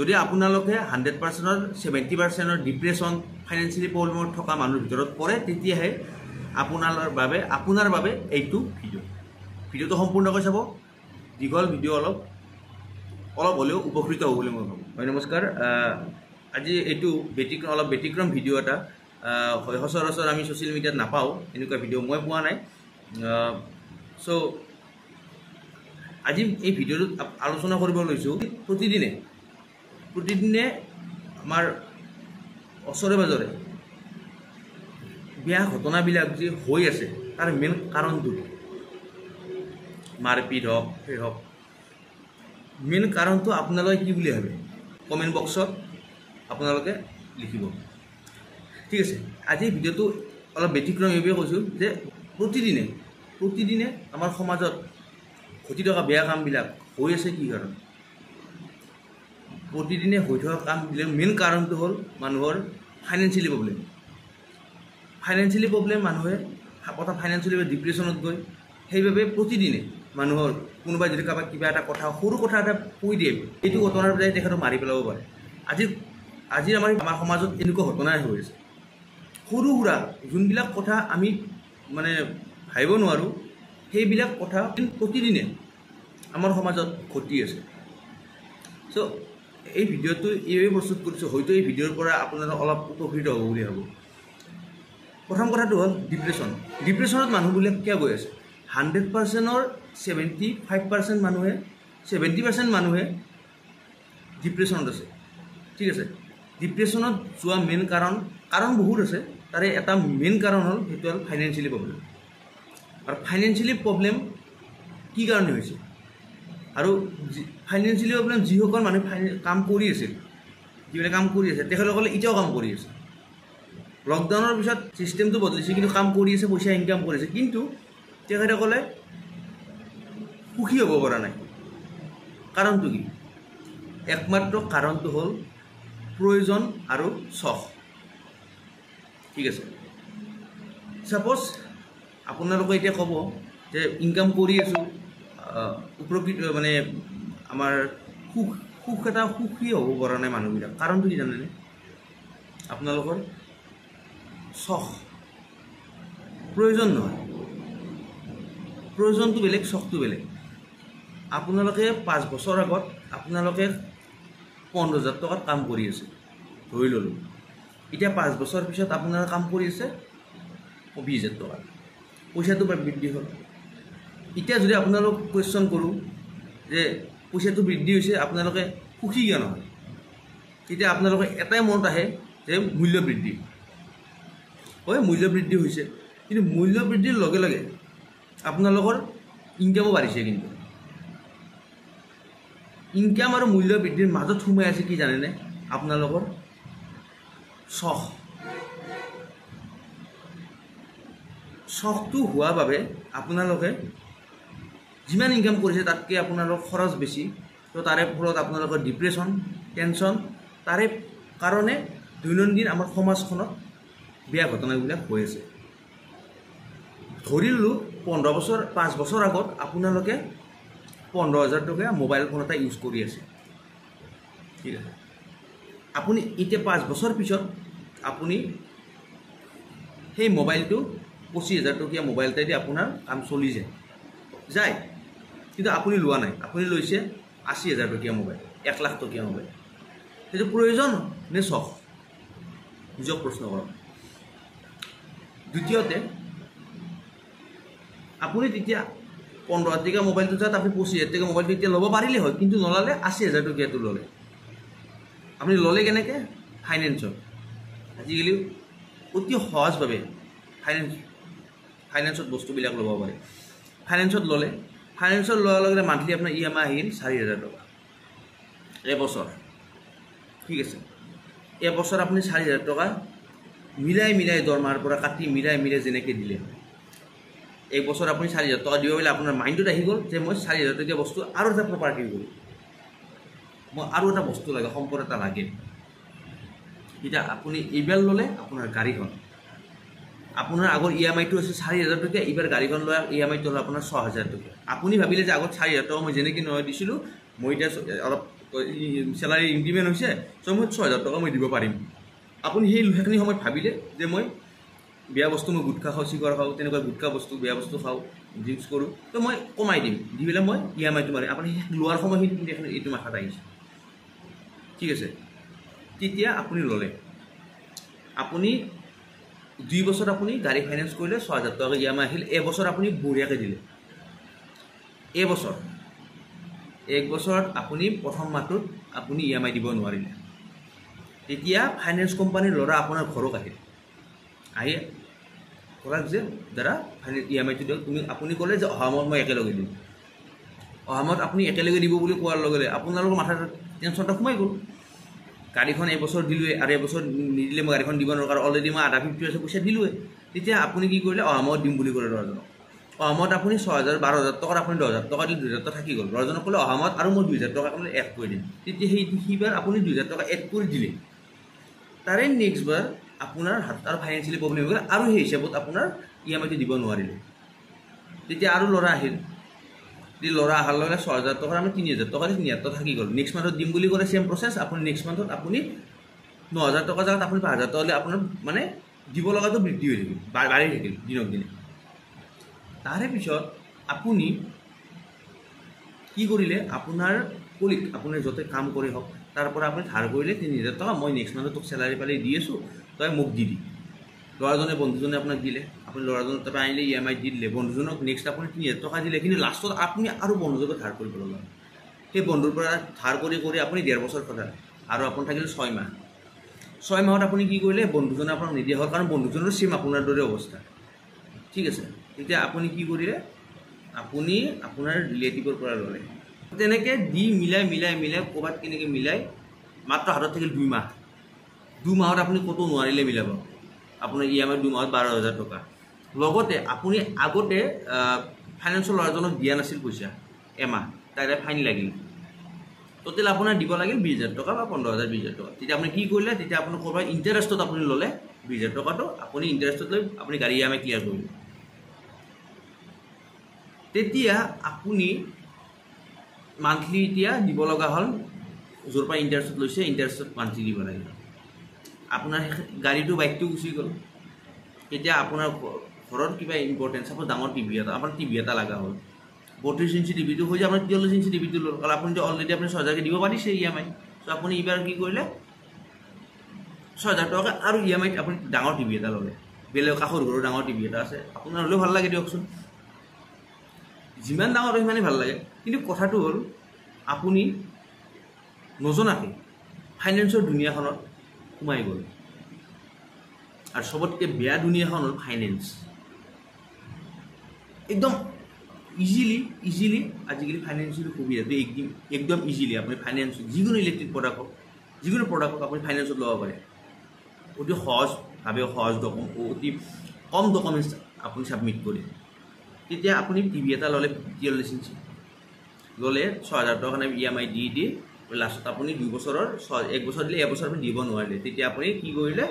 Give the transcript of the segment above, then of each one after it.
যদি আপোনালোকে 100%ৰ 70%ৰ depression, financially প্ৰব্লেমত থকা মানুহৰ ভিতৰত পৰে, তেতিয়াহে আপোনাৰ বাবে এইটো ভিডিঅ'টো সম্পূৰ্ণকৈ চাব। দীঘল ভিডিঅ' অলপ অলপ হ'লেও উপকৃত হ'ব বুলি মই ভাবোঁ। হয়, নমস্কাৰ। আজি এইটো অলপ ব্যতিক্ৰম ভিডিঅ' এটা হয়। সচৰাচৰ আমি ছ'চিয়েল মিডিয়াত নাপাওঁ এনেকুৱা ভিডিঅ', মই পোৱা নাই। চ' আজি এই ভিডিঅ'টোত আলোচনা কৰিব লৈছোঁ, প্ৰতিদিনে আমাৰ ওচৰে পাজৰে বেয়া ঘটনাবিলাক যি হৈ আছে, তাৰ মেইন কাৰণটো কি? মাৰপিট হওক, সেই হওক, মেইন কাৰণটো আপোনালোকে কি বুলি ভাবে কমেণ্ট বক্সত আপোনালোকে লিখিব। ঠিক আছে, আজি ভিডিঅ'টো অলপ ব্যতিক্ৰম এইবাবে কৈছোঁ যে প্ৰতিদিনে আমাৰ সমাজত ঘটি থকা বেয়া কামবিলাক হৈ আছে কি কাৰণ? প্ৰতিদিনে হৈ থকা কামবিলাক মেইন কাৰণটো হ'ল মানুহৰ ফাইনেন্সিয়েলি প্ৰব্লেম। ফাইনেন্সিয়েলি প্ৰব্লেম, মানুহে প্ৰথম ফাইনেন্সিয়েলি ডিপ্ৰেশ্যনত গৈ, সেইবাবে প্ৰতিদিনে মানুহৰ কোনোবাই যদি কাৰোবাক কিবা এটা কথা, সৰু কথা এটা কৈ দিয়ে, এইটো ঘটনাৰ পৰাই তেখেতক মাৰি পেলাব পাৰে। আজি আমাৰ সমাজত এনেকুৱা ঘটনাই হৈ আছে। সৰু সুৰা যোনবিলাক কথা আমি মানে ভাবিব নোৱাৰোঁ, সেইবিলাক কথা প্ৰতিদিনে আমাৰ সমাজত ঘটি আছে। চ' এই ভিডিঅ'টো এইবাবে প্ৰস্তুত কৰিছোঁ, হয়তো এই ভিডিঅ'ৰ পৰা আপোনালোক অলপ উপকৃত হ'ব বুলি ভাবোঁ। প্ৰথম কথাটো হ'ল ডিপ্ৰেশ্যন। ডিপ্ৰেশ্যনত মানুহবিলাক কিয় গৈ আছে? 100%ৰ 75% মানুহে, 70% মানুহে ডিপ্ৰেশ্যনত আছে। ঠিক আছে, ডিপ্ৰেশ্যনত যোৱা মেইন কাৰণ বহুত আছে, তাৰে এটা মেইন কাৰণ হ'ল, সেইটো হ'ল ফাইনেন্সিয়েলি প্ৰব্লেম। আৰু ফাইনেন্সিয়েলি প্ৰব্লেম কি কাৰণে হৈছে? আৰু ফাইনেন্সিয়েলি প্ৰব্লেম যিসকল মানুহে কাম কৰি আছিল, যিবিলাক কাম কৰি আছে, তেখেতসকলে এতিয়াও কাম কৰি আছে। লকডাউনৰ পিছত ছিষ্টেমটো বদলিছে, কিন্তু কাম কৰি আছে, পইচা ইনকাম কৰিছে, কিন্তু তেখেতসকলে সুখী হ'ব পৰা নাই। কাৰণটো কি? একমাত্ৰ কাৰণটো হ'ল প্ৰয়োজন আৰু চখ। ঠিক আছে, ছাপ'জ আপোনালোকে এতিয়া ক'ব যে ইনকাম কৰি আছোঁ, উপকৃত মানে আমাৰ সুখ এটা সুখী হ'ব পৰা নাই মানুহবিলাক। কাৰণটো কি জানেনে? আপোনালোকৰ চখ, প্ৰয়োজন নহয়। প্ৰয়োজনটো বেলেগ, চখটো বেলেগ। আপোনালোকে 5 বছৰ আগত আপোনালোকে 15,000 টকাত কাম কৰি আছে, ধৰি ল'লোঁ। এতিয়া 5 বছৰ পিছত আপোনালোকে কাম কৰি আছে 20,000 টকা, পইচাটো বৃদ্ধি হ'ল। এতিয়া যদি আপোনালোক কুৱেশ্যন কৰোঁ যে পইচাটো বৃদ্ধি হৈছে, আপোনালোকে সুখী কিয় নহয়? তেতিয়া আপোনালোকে এটাই মনত আহে যে মূল্য বৃদ্ধি হয়, মূল্য বৃদ্ধি হৈছে, কিন্তু মূল্য বৃদ্ধিৰ লগে লগে আপোনালোকৰ ইনকামো বাঢ়িছে। কিন্তু ইনকাম আৰু মূল্য বৃদ্ধিৰ মাজত সোমাই আছে কি জানেনে? আপোনালোকৰ চখ। চখটো হোৱাৰ বাবে আপোনালোকে যিমান ইনকাম কৰিছে তাতকৈ আপোনালোকৰ খৰচ বেছি, তো তাৰে ফলত আপোনালোকৰ ডিপ্ৰেশ্যন, টেনশ্যন, তাৰে কাৰণে দৈনন্দিন আমাৰ সমাজখনত বেয়া ঘটনাবিলাক হৈ আছে। ধৰি ল'লোঁ 15 বছৰ, 5 বছৰ আগত আপোনালোকে 15,000 টকীয়া মোবাইল ফোন এটা ইউজ কৰি আছে। ঠিক আছে, আপুনি এতিয়া 5 বছৰ পিছত আপুনি সেই মোবাইলটো 25,000 টকীয়া মোবাইল এটা দি আপোনাৰ কাম চলি যায়, কিন্তু আপুনি লোৱা নাই, আপুনি লৈছে 80,000 টকীয়া মোবাইল, 1 লাখ টকীয়া মোবাইল। সেইটো প্ৰয়োজন নে চখ? নিজক প্ৰশ্ন কৰক। দ্বিতীয়তে, আপুনি তেতিয়া 15,000 টকীয়া মোবাইলটো তাত আপুনি 25,000 টকীয়া মোবাইলটো এতিয়া ল'ব পাৰিলে হয়, কিন্তু নল'লে, 80,000 টকীয়াটো ল'লে। আপুনি ল'লে কেনেকৈ? ফাইনেন্সত। আজিকালি অতি সহজভাৱে ফাইনেন্সত বস্তুবিলাক ল'ব পাৰে। ফাইনেন্সত ল'লে, ফাইনেন্সত লোৱাৰ লগে লগে মান্থলি আপোনাৰ ই এম আই আহিল 4,000 টকা এবছৰ। ঠিক আছে, এবছৰ আপুনি 4,000 টকা মিলাই মিলাই দৰমহাৰ পৰা কাটি মিলাই মিলাই যেনেকৈ দিলে, এক বছৰ আপুনি 4,000 টকা দিব পাৰিলে আপোনাৰ মাইণ্ডত আহি গ'ল যে মই 4,000 টকীয়া বস্তু আৰু এটা প্ৰপাৰ্টি কৰোঁ, মই আৰু এটা বস্তু লাগে, সম্পদ এটা লাগে। এতিয়া আপুনি এইবাৰ ল'লে আপোনাৰ গাড়ীখন, আপোনাৰ আগৰ ই এম আইটো আছে 4,000 টকীয়া, এইবাৰ গাড়ীখন লোৱাৰ ই এম আইটো হ'ল আপোনাৰ 6,000 টকীয়া। আপুনি ভাবিলে যে আগত 4,000 টকা মই যেনেকৈ নহয় দিছিলোঁ, মই এতিয়া অলপ চেলাৰী ইনক্ৰিমেণ্ট হৈছে, চ' মই 6,000 টকা মই দিব পাৰিম। আপুনি সেইখিনি সময়ত ভাবিলে যে মই বেয়া বস্তু, মই গুটখা খাওঁ, চিগৰ খাওঁ, তেনেকুৱা গুটখা বস্তু, বেয়া বস্তু খাওঁ, ড্ৰিংকছ কৰোঁ, তো মই কমাই দিম, দি পেলাই মই ই এম আইটো মাৰিম। আপুনি লোৱাৰ সময়খিনি কিন্তু এইটো মাথাত আহিছে, ঠিক আছে। তেতিয়া আপুনি ল'লে, আপুনি 2 বছৰ আপুনি গাড়ী ফাইনেন্স কৰিলে, 6,000 টকা ই এম আই আহিল, এবছৰ আপুনি বঢ়িয়াকৈ দিলে। এক বছৰত আপুনি প্ৰথম মাহটোত আপুনি ই এম আই দিব নোৱাৰিলে, তেতিয়া ফাইনেন্স কোম্পানীৰ ল'ৰা আপোনাৰ ঘৰত আহিল, আহি ক'লাক যে দাদা ফাইনেন্স ই এম আইটো দিয়ক, আপুনি ক'লে যে অহা মাহত মই একেলগে দিম। অহা মাহত আপুনি একেলগে দিব বুলি কোৱাৰ লগে লগে আপোনালোকৰ মাথাত টেনশ্যন এটা সোমাই গ'ল, গাড়ীখন এবছৰ দিলোঁৱে আৰু এবছৰ নিদিলে মই গাড়ীখন দিব নোৱাৰোঁ, কাৰণ অলৰেডি মই আধা 50% পইচা দিলোঁৱে। তেতিয়া আপুনি কি কৰিলে, অহা মাহত দিম বুলি ক'লে ল'ৰাজনক। অহা মাহত আপুনি 6,000 12,000 টকাৰ আপুনি 10,000 টকা দিলে, 2,000 টকা থাকি গ'ল। ল'ৰাজনক ক'লে অহা মাহত আৰু মই 2,000 টকা আপুনি এড কৰি দিম। তেতিয়া সেইবাৰ আপুনি 2,000 টকা এড কৰি দিলে, তাৰে নেক্সটবাৰ আপোনাৰ হাতত আৰু ফাইনেন্সিয়েলি প্ৰব্লেম হৈ গ'ল, আৰু সেই হিচাপত আপোনাৰ ই এম আইটো দিব নোৱাৰিলে। তেতিয়া আৰু ল'ৰা আহিল, ল'ৰা অহাৰ লগে লগে 6,000 টকাৰ আমি 3,000 টকা দি 3,000 টকা থাকি গ'ল। নেক্সট মান্থত দিম বুলি ক'লে ছেম প্ৰচেছ, আপুনি নেক্সট মান্থত আপুনি 9,000 টকাৰ জেগাত আপুনি 5,000 টকা দিলে, আপোনাৰ মানে দিব লগাটো বৃদ্ধি হৈ থাকিল, বাঢ়ি থাকিল দিনক দিনে। তাৰে পিছত আপুনি কি কৰিলে, আপোনাৰ কলিগ, আপুনি য'তে কাম কৰি হওক, তাৰ পৰা আপুনি ধাৰ কৰিলে 3,000 টকা, মই নেক্সট মান্থত তোক চেলাৰী পালে দি আছোঁ, তই মোক দি দি। ল'ৰাজনে, বন্ধুজনে আপোনাক দিলে, আপুনি ল'ৰাজনৰ তাৰপৰা আনিলে, ই এম আই দি দিলে, বন্ধুজনক নেক্সট আপুনি 3,000 টকা দিলে, কিন্তু লাষ্টত আপুনি আৰু বন্ধুজনক ধাৰ কৰিব লগা হ'ল। সেই বন্ধুৰ পৰা ধাৰ কৰি কৰি আপুনি 1.5 বছৰ কটালে, আৰু আপুনি থাকিলে 6 মাহ। 6 মাহত আপুনি কি কৰিলে, বন্ধুজনে আপোনাক নিদিয়া হ'ল, কাৰণ বন্ধুজনৰো ছেম আপোনাৰ দৰে অৱস্থা, ঠিক আছে। তেতিয়া আপুনি কি কৰিলে, আপুনি আপোনাৰ ৰিলেটিভৰ পৰা ল'লে, তেনেকৈ দি মিলাই মিলাই মিলাই ক'ৰবাত কেনেকৈ মিলাই মাত্ৰ হাতত থাকিল 2 মাহ। 2 মাহত আপুনি ক'তো নোৱাৰিলে মিলাব, আপোনাৰ ই এম আই 2 মাহত 12,000 টকা। লগতে আপুনি আগতে ফাইনেন্সৰ ল'ৰাজনক দিয়া নাছিল পইচা, এমাহ তাৰে ফাইন লাগিল, টোটেল আপোনাৰ দিব লাগিল 20,000 টকা বা 15,000 20,000 টকা। তেতিয়া আপুনি কি কৰিলে, তেতিয়া আপুনি ক'ৰবাত ইণ্টাৰেষ্টত আপুনি ল'লে 20,000 টকাটো, আপুনি ইণ্টাৰেষ্টত লৈ আপুনি গাড়ী ই এম আই ক্লিয়াৰ কৰিলে। তেতিয়া আপুনি মান্থলি এতিয়া দিব লগা হ'ল, য'ৰ পৰা ইণ্টাৰেষ্টত লৈছে ইণ্টাৰেষ্টত মান্থলি দিব লাগিল। আপোনাৰ গাড়ীটো বাইকটো গুচি গ'ল। তেতিয়া আপোনাৰ ঘৰত কিবা ইম্পৰ্টেণ্ট, চাপ'জ ডাঙৰ টিভি এটা, আপোনাৰ টিভি এটা লগা হ'ল, 32 ইঞ্চি টিভিটো হৈ যায়, আপোনাৰ 43 ইঞ্চি টিভিটো ল'ল, কাৰণ আপুনিতো অলৰেডি আপুনি 6,000কৈ দিব পাৰিছে ই এম আই। চ' আপুনি এইবাৰ কি কৰিলে, 6,000 টকা আৰু ই এম আইত আপুনি ডাঙৰ টিভি এটা ল'লে, বেলেগ কাষৰ ঘৰৰ ডাঙৰ টিভি এটা আছে, আপোনাৰ হ'লেও ভাল লাগে দিয়কচোন, যিমান ডাঙৰ হয় সিমানেই ভাল লাগে। কিন্তু কথাটো হ'ল আপুনি নজনাকৈ ফাইনেন্সৰ দুনীয়াখনত সোমাই গ'ল, আৰু চবতকৈ বেয়া দুনীয়াখন হ'ল ফাইনেন্স। একদম ইজিলি আজিকালি ফাইনেন্সিয়েল সুবিধাটো একদম ইজিলি আপুনি ফাইনেন্স, যিকোনো ইলেক্ট্ৰিক প্ৰডাক্ট হওক, যিকোনো প্ৰডাক্ট হওক, আপুনি ফাইনেন্সত ল'ব পাৰে অতি সহজভাৱে, সহজ ডকুমেণ্ট, অতি কম ডকুমেণ্টছ আপুনি ছাবমিট কৰি। তেতিয়া আপুনি টিভি এটা ল'লে 43 ইঞ্চি ল'লে 6,000 টকা ই এম আই দি দি লাষ্টত আপুনি 2 বছৰৰ 1 বছৰ দিলে, এবছৰ আপুনি দিব নোৱাৰিলে। তেতিয়া আপুনি কি কৰিলে,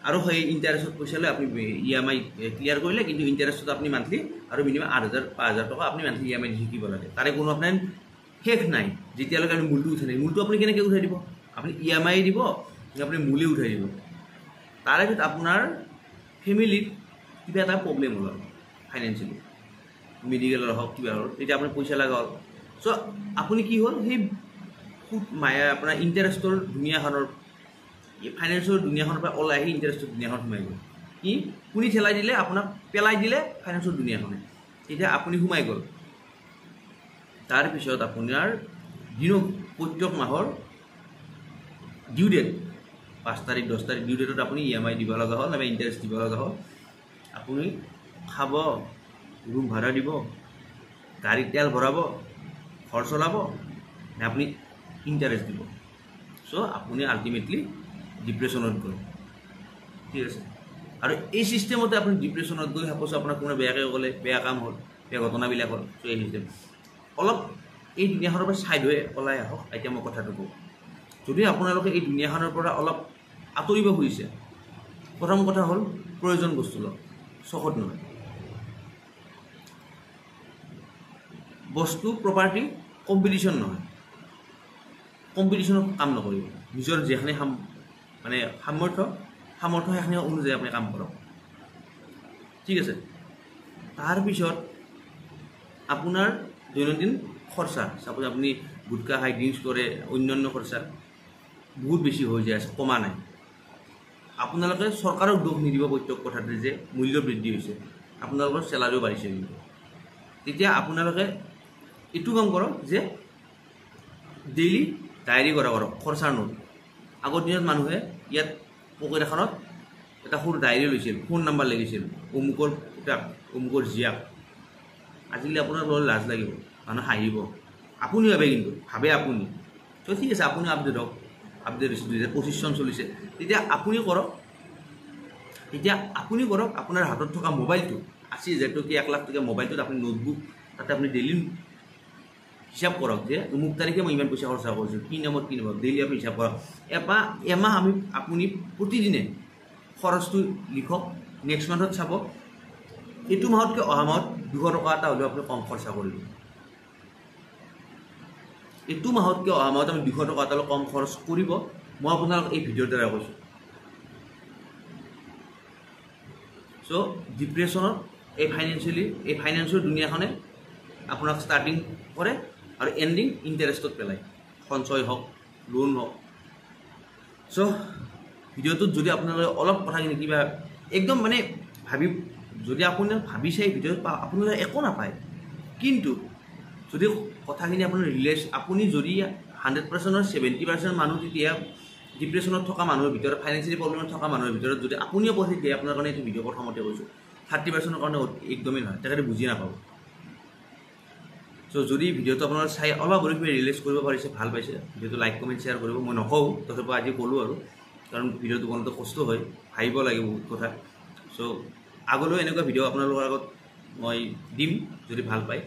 আৰু সেই ইণ্টাৰেষ্টত পইচা লৈ আপুনি ই এম আই ক্লিয়াৰ কৰিলে, কিন্তু ইণ্টাৰেষ্টত আপুনি মান্থলি আৰু মিনিমাম 8,000 5,000 টকা আপুনি মান্থলি ই এম আই দি থাকিব লাগে। তাৰে কোনো আপোনাৰ শেষ নাই, যেতিয়ালৈকে আপুনি মূলটো উঠাই নাই। মূলটো আপুনি কেনেকৈ উঠাই দিব, আপুনি ই এম আই দিব, আপুনি মূলে উঠাই দিব। তাৰে পিছত আপোনাৰ ফেমিলিত কিবা এটা প্ৰব্লেম হ'ল ফাইনেন্সিয়েলি, মেডিকেলৰ হওক কিবা হ'ল, তেতিয়া আপুনি পইচা লগা হ'ল। চ' আপুনি কি হ'ল, সেই সুদ মায়া আপোনাৰ ইণ্টাৰেষ্টৰ দুনীয়াখনৰ, ফাইনেন্সৰ দুনীয়াখনৰ পৰা ওলাই আহি ইণ্টাৰেষ্টৰ দুনীয়াখন সোমাই গ'ল। কি কোনে ঠেলাই দিলে আপোনাক, পেলাই দিলে ফাইনেন্সৰ দুনীয়াখনে, তেতিয়া আপুনি সোমাই গ'ল। তাৰপিছত আপোনাৰ দিনক প্ৰত্যেক মাহৰ ডিউ ডেট 5 তাৰিখ 10 তাৰিখ ডিউ ডেটত আপুনি ই এম আই দিব লগা হ'ল নাইবা ইণ্টাৰেষ্ট দিব লগা হ'ল। আপুনি খাব, ৰুম ভাড়া দিব, গাড়ীত তেল ভৰাব, ঘৰ চলাব, নে আপুনি ইণ্টাৰেষ্ট দিব। চ' আপুনি আল্টিমেটলি ডিপ্ৰেশ্যনত গ'ল, ঠিক আছে। আৰু এই চিষ্টেমতে আপুনি ডিপ্ৰেশ্যনত গৈ সাপ'জ আপোনাক কোনোবাই বেয়াকৈ ক'লে, বেয়া কাম হ'ল, বেয়া ঘটনাবিলাক হ'ল, চ' এই চিষ্টেম অলপ এই দুনীয়াখনৰ পৰা ছাইড হৈ ওলাই আহক। এতিয়া মই কথাটো কওঁ, যদি আপোনালোকে এই দুনীয়াখনৰ পৰা অলপ আঁতৰিব খুজিছে, প্ৰথম কথা হ'ল প্ৰয়োজন বস্তু লওক, চখত নহয়। বস্তু প্ৰপাৰ্টি কম্পিটিশ্যন নহয়। কম্পিটিশ্যনত কাম নকৰিব, নিজৰ যিখিনি মানে সামৰ্থ্য সেইখিনি অনুযায়ী আপুনি কাম কৰক, ঠিক আছে। তাৰপিছত আপোনাৰ দৈনন্দিন খৰচা, চাপ'জ আপুনি গুটখা খাই ড্ৰিংকছ কৰে, অন্যান্য খৰচা বহুত বেছি হৈ যায় আছে, কমা নাই। আপোনালোকে চৰকাৰক দোষ নিদিব প্ৰত্যেক কথাতে যে মূল্য বৃদ্ধি হৈছে, আপোনালোকৰ চেলাৰীও বাঢ়িছে, কিন্তু তেতিয়া আপোনালোকে এইটো কাম কৰক যে ডেইলি ডায়েৰী কৰা কৰক, খৰচাৰ নোট। আগৰ দিনত মানুহে ইয়াত পকেট এখনত এটা সৰু ডায়েৰী লৈছিল, ফোন নাম্বাৰ লাগিছিল, অমুকৰ পুতাক, অমুকৰ জীয়াক। আজিকালি আপোনাৰ ল'লে লাজ লাগিব, মানুহ হাঁহিব, আপুনি ভাবে, কিন্তু ভাবে আপুনি তো ঠিক আছে, আপুনি আপডেট হওক, আপডেট হৈছে 2025 চন চলিছে, তেতিয়া আপুনি কৰক, আপোনাৰ হাতত থকা মোবাইলটো 80,000 টকীয়া 1 লাখ টকীয়া মোবাইলটোত আপুনি নোটবুক, তাতে আপুনি ডেইলি হিচাপ কৰক যে অমুক তাৰিখে মই ইমান পইচা খৰচা কৰিছোঁ, কি নামত কি নামত, ডেইলি আপুনি হিচাপ কৰক। এমাহ আপুনি প্ৰতিদিনে খৰচটো লিখক, নেক্সট মান্থত চাব এইটো মাহতকৈ অহা মাহত 200 টকা এটা হ'লেও আপুনি কম খৰচা কৰিব। এইটো মাহতকৈ অহা মাহত আপুনি 200 টকা এটা হ'লেও কম খৰচ কৰিব, মই আপোনাক এই ভিডিঅ'ৰ দ্বাৰা কৈছোঁ। চ' ডিপ্ৰেশ্যনত এই ফাইনেন্সিয়েলি এই ফাইনেন্সৰ দুনীয়াখনে আপোনাক ষ্টাৰ্টিং কৰে আৰু এণ্ডিং ইণ্টাৰেষ্টত পেলায়, সঞ্চয় হওক, লোন হওক। চ' ভিডিঅ'টোত যদি আপোনালোকে অলপ কথাখিনি কিবা একদম মানে ভাবি, যদি আপুনি ভাবিছে এই ভিডিঅ'ত আপোনালোকে একো নাপায়, কিন্তু যদি কথাখিনি আপোনাৰ ৰিলেক্স, আপুনি যদি 100%ৰ 70% মানুহ তেতিয়া ডিপ্ৰেশ্যনত থকা মানুহৰ ভিতৰত, ফাইনেন্সিয়েলি প্ৰব্লেমত থকা মানুহৰ ভিতৰত যদি আপুনিও পঢ়ি দিয়ে, আপোনাৰ কাৰণে এইটো ভিডিঅ' প্ৰথমতে কৈছোঁ, 30%ৰ কাৰণে একদমেই নহয়, তেখেতে বুজি নাপাব। চ' যদি ভিডিঅ'টো আপোনালোকে চাই অলপ হ'লেও কিবা ৰিলেক্স কৰিব পাৰিছে, ভাল পাইছে, ভিডিঅ'টো লাইক কমেণ্ট শ্বেয়াৰ কৰিব। মই নকওঁ, তথাপিও আজি ক'লোঁ আৰু, কাৰণ ভিডিঅ'টো বনাওঁতে কষ্ট হয়, ভাবিব লাগে বহুত কথা। চ' আগলৈও এনেকুৱা ভিডিঅ' আপোনালোকৰ আগত মই দিম যদি ভাল পায়।